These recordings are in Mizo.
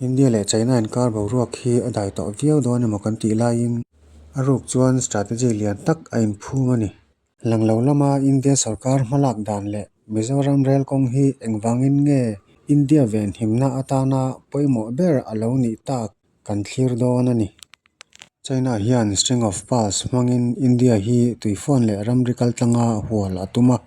India leh China inkar boruak hi a dai tawh viau dawn emaw kan tih laiin a ruk chuan strategy lian tak a inphum a ni. Lang lo lama India sorkar hmalak dan leh Mizoram rel kawng hi engvangin nge India venhimna atana pawimawh ber a lo nih tak kan thlir dawn a ni. China hian String of Pearls hmangin India hi tuifawn leh ramri kaltlanga hual a tum a.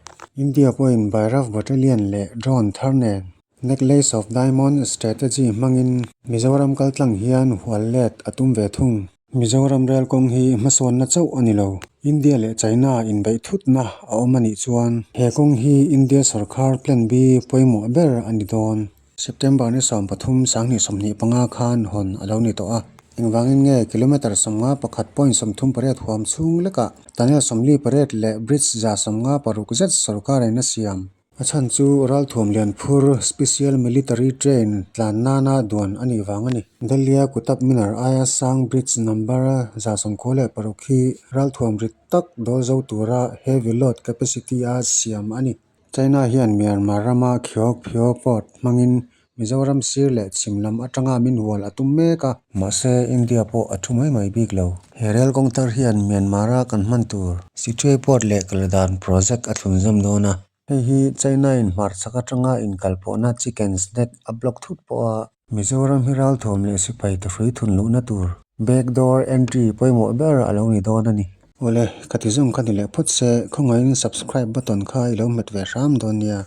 India pawhin Bhairav Battalion leh drone thar nen Necklace of Diamond strategy hmangin Mizoram kaltlang hian hual let a tum ve thung. Mizoram rel kawng hi hmasawnna chauh a ni lo. India leh China inbeih thutna a awm a nih chuan he kawng hi India sorkar Plan B pawimawh ber a ni dawn. September ni 13 2025 khan hawn a lo ni tawh a. Engvangin nge kilometre 51 point 38 huam chhung lekah tunnel 48 leh bridge 156 zet sorkarin a siam? A chhan chu ralthuam lian phur special military train tlan nana duan a nih vang a ni. Delhi-a Qutub Minar aia sang bridge number 96 hi ralthuam rit tak dawl zo tura heavy load capacity-a siam a ni. China hian Myanmar rama Khiok Phyo Port hmangin Mizoram sir leh chhim lam atanga min hual a tum mek a. Mahse, India pawh a thu mai mai bik lo. He rel kawng thar hian Myanmar-a kan hman tur Sichuai Port leh Kaladan project a thlunzawm dawn a. Hei hi China-in hmarchhak atanga inkalpawhna Chicken's Neck a block thut pawh a. Mizoram hi ralthuam leh sipai tawhrui thun luhna tur back door entry pawimawh ber a lo ni dawn a ni. Awle, ka ti zawng kha ni leh phawt se, khawngaihin subscribe button kha i lo hmet ve hram dawn nia.